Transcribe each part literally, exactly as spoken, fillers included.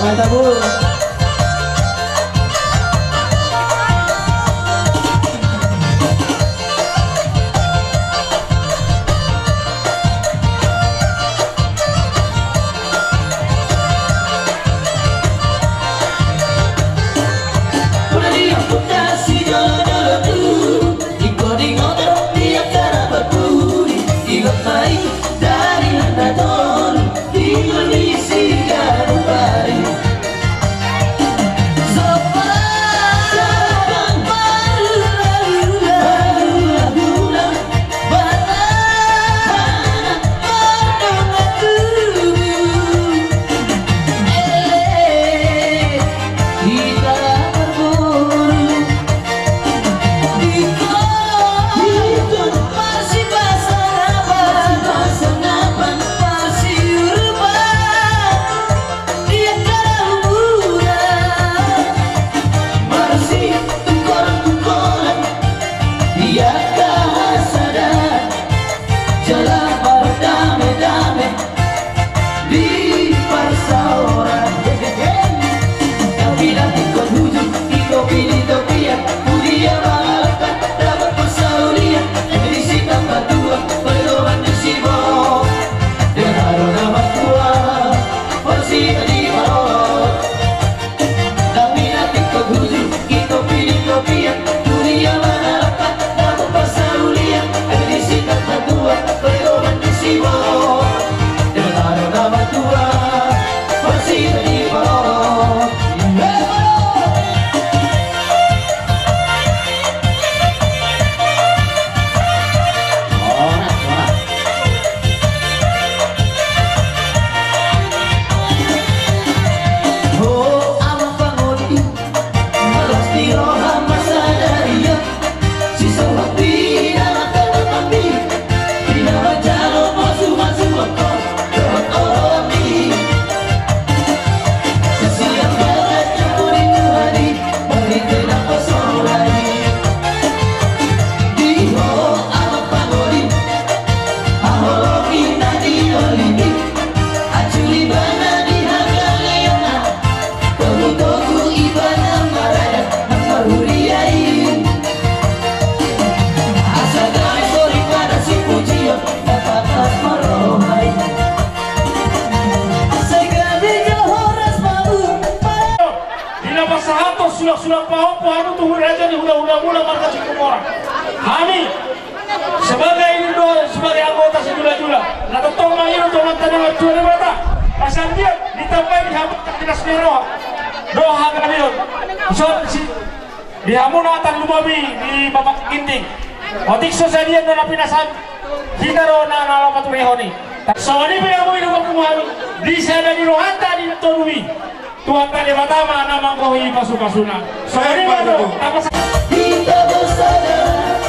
Mata, Bu. Di angka hasadaan, jala mardame-dame di parsaoran. Tapi na tingkos hujur, di topi, di topian, huria mangalangka, dapot parsaulian, di si tambatua, pedoman di si bohong. Dengan ro na matua, parsita di parorot. Tapi na tingkos hujur, di topi, di topian, huria mangalangka, dapot parsaulian, di si tambatua, pedoman di si bohong. Dengan ro na matua, parsita di parorot. Di na pasahathon sulak-sulak pahompu hamu tu raja ni hulahula muna marga Situmorang. Hami sebagai indo, sebagai anggota sijula-jula, na tongtong mangido tu Amanta na martua Debata, asa anggiat ditambai di hamu pinasna roha dohot hagabeon. Ison si Di hamu na tarlumobi di Bapak Ginting. Otik so sadia na pinasahat hita do na laho paturehon i. Songon i pe hamu, di hamu, di sada ni rohanta di torubi. Tuhanta Debata ma na manggohi pasu-pasuna. Songon i ma do. Kita bersaudara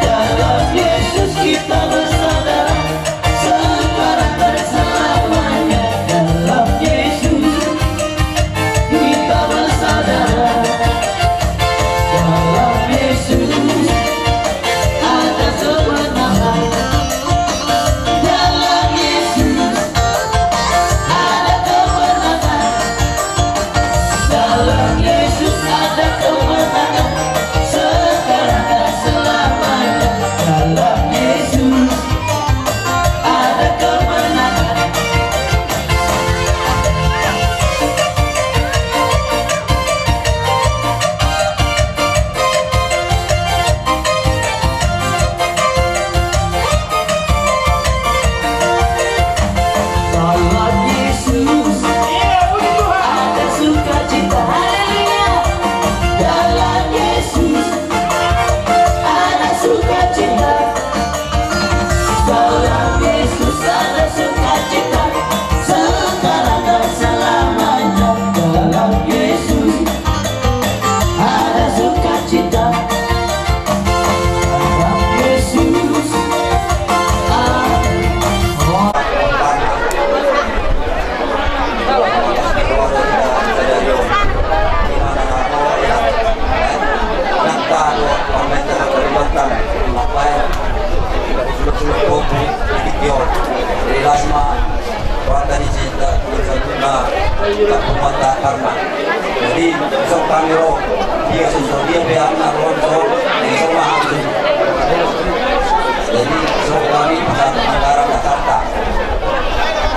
dalam Yesus, kita bersaudara. Sekarang dan selamanya dalam Yesus. Kita bersaudara dalam Yesus. Ada kemenangan dalam Yesus. Ada kemenangan dalam Yesus. Ada kemenangan sekarang dan selamanya dalam Yesus. Pemata karma. Jadi, so hami ro, dia so, dia pe anak ro, so, so ma. Jadi, so hami pasal anggaran Jakarta.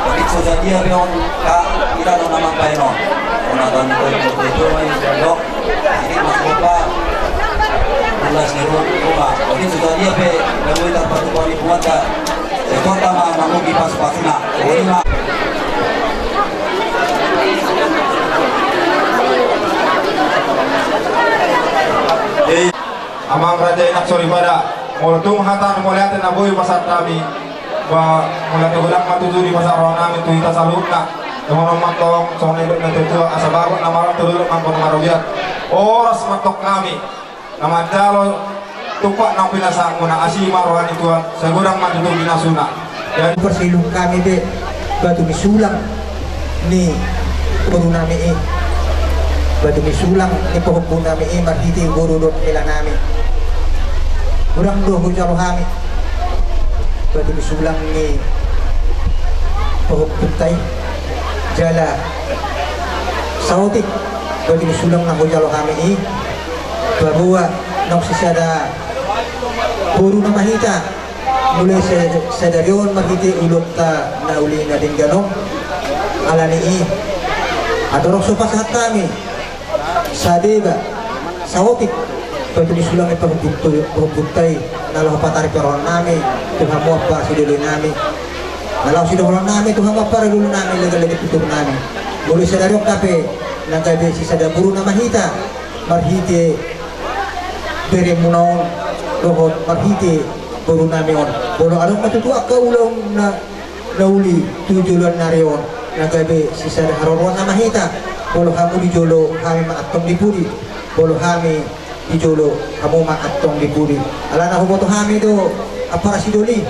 Jadi, so dia pe on, ka, kita no nama bae no. Ona don, don, don, don, don, don. Jadi, mas bopa, jelas ni rumah. Jadi, so dia pe, yang kita patuh poni buat. Kota ma mangugi pasu-pasuna. Jadi ma. Amang raja, inang soripada, molo tung hata ni mauliate na boi pasahat nami, ba mauliate godang ma tutu di pasahat roha nami tu hita saluhutna. Dohonon ma antong songon na nidok ni natuatua, asa bagot na marang tu dolok ma antong marogian. Horas ma antong hami na manjalo tumpak naung pinasahatmuna, asi ma roha ni Tuhan, sai godang ma tutu pinasuna. Jadi, parsahutihon hami be batu ni sulang ni boru nami i, batu ni sulang ni pahompu nami i, marhite boru dohot hela nami. Godang do hujalo hami batu ni sulang ni pahompunta i, jala saotik batu ni sulang na hujalo hami i. Paboa naung sisada boru nama hita, mulai sa-, sadari on marhite ulaonta na uli na denggan on. Alani i, andorang so pasahat hami sadeba, saotik batu ni sulang ni pahompunta i, na laho patarik roha nami tu hamu ampara sidoli nami, na laho sidohonon nami tu hamu ampara sidoli nami, legan-legan tutur nami. Mulai sadari on hape na gabe sisada boru nama hita, marhite beremuna on dohot marhite boru nami on. Molo adong ma tutu angka ulaon na, na uli tu joloan ni ari on, na gabe sisada haroroan nama hita. Molo hamu di jolo, hami ma antong di pudi. Molo hami di jolo, hamu ma antong di pudi. Alana huboto hami do ampara sidoli,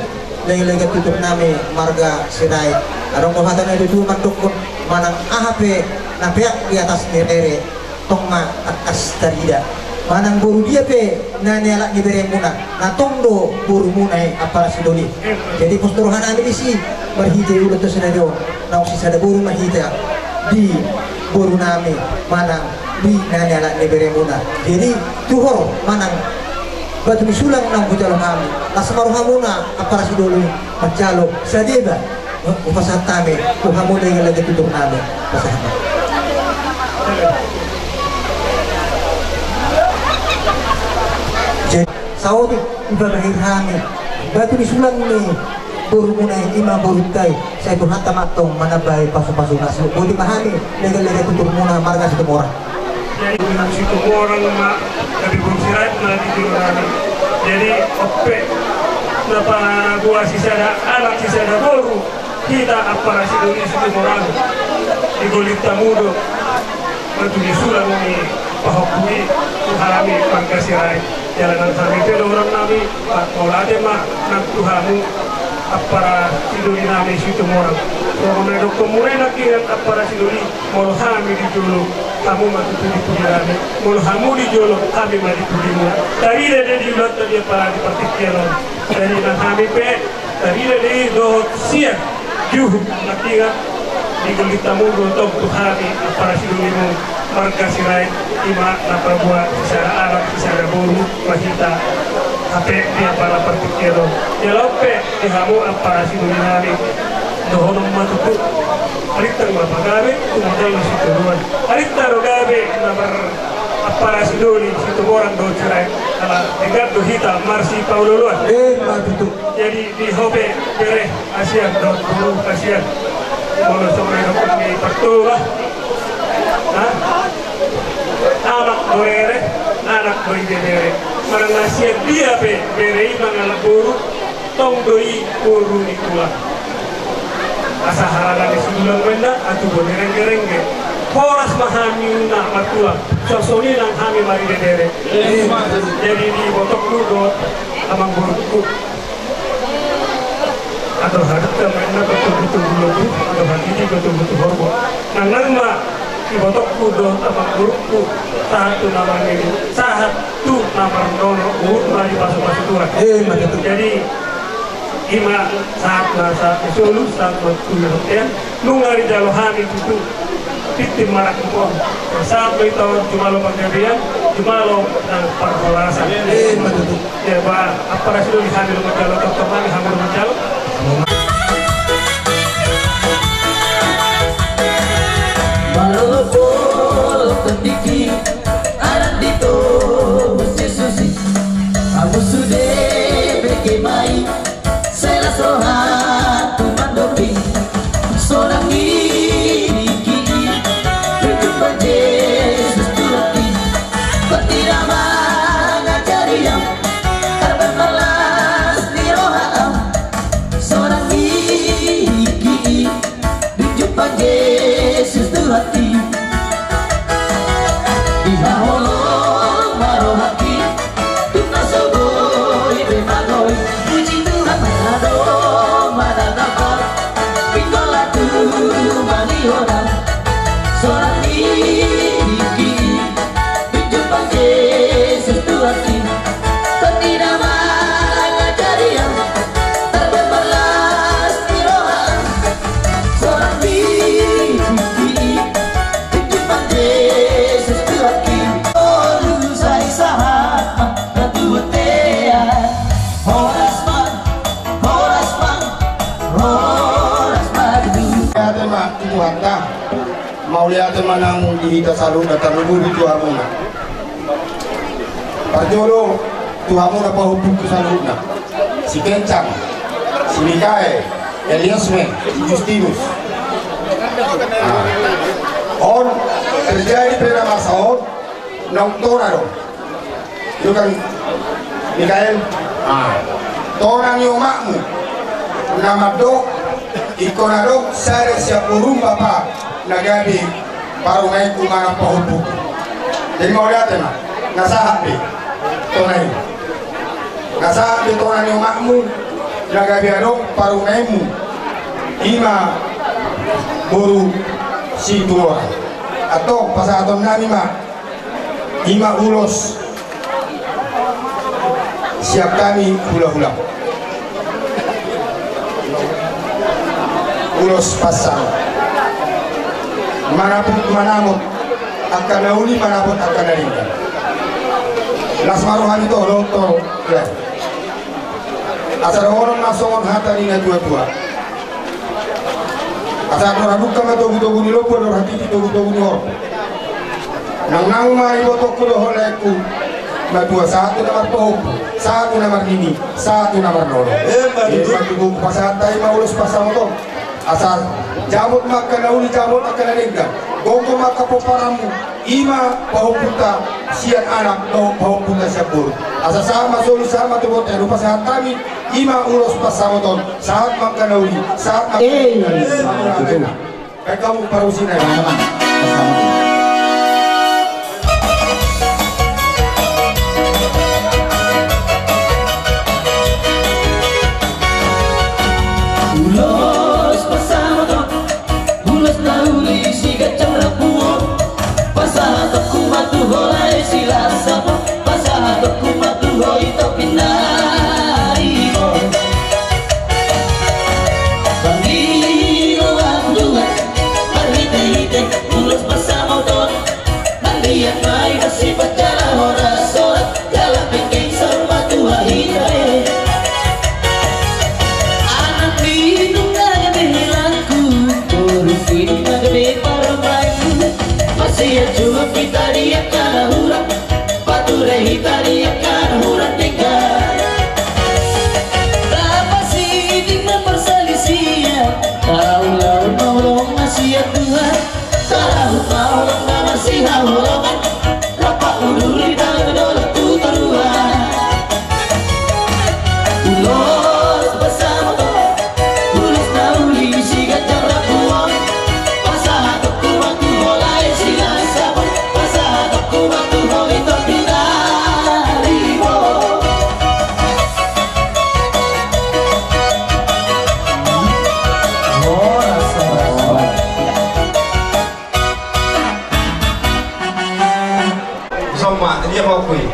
legan-legan tutur nami marga Sirait. Adong do hata ni natuatua mandokkon, manang aha pe na peak di atas ni rere, tong ma tangkas tarida. Manang boru dia pe na nialap ni beremuna, na tong do borumuna i ampara sidoli. Jadi pos do roha nami disi, marhite ulaonta sadari on, naung sisada boru ma hita di boru nami, manang di na nialap ni beremuna. Jadi tuhor manang batu ni sulang naung hujalo hami, las ma rohamuna ampara sidoli manjalo sadeba. Hupasahat hami tu hamu, legan-legan tutur nami, pasahat. Jadi saotik, iba bahir hami batu ni sulang ni borumuna i, ima borunta i, sai Tuhanta ma antong manambai pasu-pasuna. Boti ma hami, legan-legan tuturmuna marga Situmorang. Jadi, Situmorang ma, tapi boru Sirait ma di jolo nami. Jadi, on pe na paboa sisada anak sisada boru hita ampara sidoli Situmorang, di gollit hamu do batu ni sulang ni pahompu i tu hami marga Sirait. Jala nang hami pe dohonon nami, mauliate ma nang tu hamu ampara sidoli nami Situmorang. Songon na nidokkonmuna i nangkinan ampara sidoli, molo hami di jolo, hamu ma tutu di pudi nami. Molo hamu di jolo, hami ma di pudimuna. Tarida do di ulaonta di ampara di partingkian on. Jadi nang hami pe tarida do i dohot sian juhut nangkinan, di gollit hamu do tong tu hami ampara sidolimu marga Sirait, ima na paboa sisada anak sisada boru ma hita hape di ampara partingkian on. Jala on pe di hamu ampara sidoli nami, dohonon ma tutu, alintang ma pagabe tumundalna sitoruan. Alintang do gabe na mar ampara sidoli Situmorang dohot Sirait, ala denggan do hita marsipaolo-oloan. Emma tutu. Jadi di ho pe bere hasian dohot boru hasian. Molo songon na nidok ni partua, ha? Amak do rere, anak do ibebere. Manang na sian dia pe bere i mangalap boru, tong do i boru ni tulang. Asa harana ni sidulang ma inna, atubu ni rengge-rengge. Horas ma hami unang martulang, songon i nang hami maribebere. Jadi di ibotongku dohot amangborungku, andor hadungka ma inna, andor hatiti, andor hatiti, andor hatiti horbo. Nang nang ma ibotongku dohot amangborungku, sahat tu na marnini, sahat tu na marnono, huhut ma dipasu-pasu Tuhan. Emma tutu. Jadi ima sahat na sahat ni solu, sahat ma tu na hea, nunga dijalo hami tutu Titim marangkup on. Sahat do hita on jumalo panggabean, jumalo nang parhorasan. Eh, ima tutu. Ia ba, apa rasio di hami do manjalo, tongtong hami do manjalo. Marolopolop tandiki, anak di tohus Jesus i. Hamu sude mekemai, sai las rohangku mandok i. Sonang i, dingki i, dung jumpa Jesus Tuhanki. Bertindak mangajari au, tarbahen marlas ni roha au. Sonang i, dingki i, dung jumpa Jesus Tuhanki. Di haholom ma rohangki, dung na so boi be magoi. Puji Tuhan, mana do manang aha, pinggol na tumangihon au. Sonang i, dingki i, dung jumpa Jesus Tuhanki. Bertindak mangajari au, tarbahen marlas ni roha au. Sonang i, dingki i, dung jumpa Jesus Tuhanki. Olo, sai sahat ma na tu bontean. Horas ma, horas ma, horas ma tutu. Ate ma Tuhanta. Mauliate ma namu di hita saluhutna, tarlumobi tu hamuna. Parjolo tu hamuna pahompungku saluhutna, si Kencang, si Mikael, Eliasmen, si Justinus. Ah. On terjadi pe na masa on, naung tona do. Iyo kan, Mikael? Ah. Tona ni omakmu na mandok, ingkon adong sada sian borum bapa na gabe parumaenku manang pahompungku. Jadi mauliate ma, na sahat be tona i. Na sahat be tona ni omakmu na gabe adong parumaenmu. Ima boru Situmorang. Antong pasahatonnami ma. Ima ulos sian hami hulahula. Ulos pansamot. Manaput manamot angka na uli, manaput angka na denggan. Las ma roha ni tolo, tolo. Ya. Asa dohonon ma songon hata ni natuatua. Asa andor halumpang ma togutogu ni lombu, andor hatiti togutogu ni horbo. Nangnang ma ibotongku dohot laengku, matua sahat tu na marpahompu, sahat tu na marnini, sahat tu na marnono. Emma tutu. Emma tutu, hupasahat hami ma ulos pansamot on. Asa jamot ma angka na uli, jamot angka na denggan. Gomgom ma angka pomparanmu. Ima pahompunta sian anak dohot pahompunta sian boru. Asa sahat ma solu, sahat ma tu bontean, hupasahat hami. Ima ulos pansamot on, sahat ma angka na uli, sahat ma. Eh, ima tutu. Baen hamu parmusik na. Ulos pansamot on. Ulos na uli si ganjang rambu on. Pasahatonku ma tu ho lae Silas Sapo. Pasahatonku ma tu ho Ito Pindaribo. Panggiloan Tuhan marhitehite ulos pansamot on. Nang dia ma i masipajala horas-horas. Jala pengkeng saur matua hita be. Anak ni nunga gabe helangku, boru ni nunga gabe parumaenku. Masiajuhon hita di angka na hurang, pature hita di angka na hurang denggan. Tapasiding ma parsalisian, taulahon ma holong na sian Tuhan. Tarahut ma holong na marsihaholongan, rap pauduri dalan dolok tu toruan. Ulos pansamot on, ulos na uli si ganjang rambu on. Pasahatonku ma tu ho lae Silas Sapo, pasahatonku ma tu ho Ito Pindaribo. Horas, horas, horas. Sama, dia mau kui.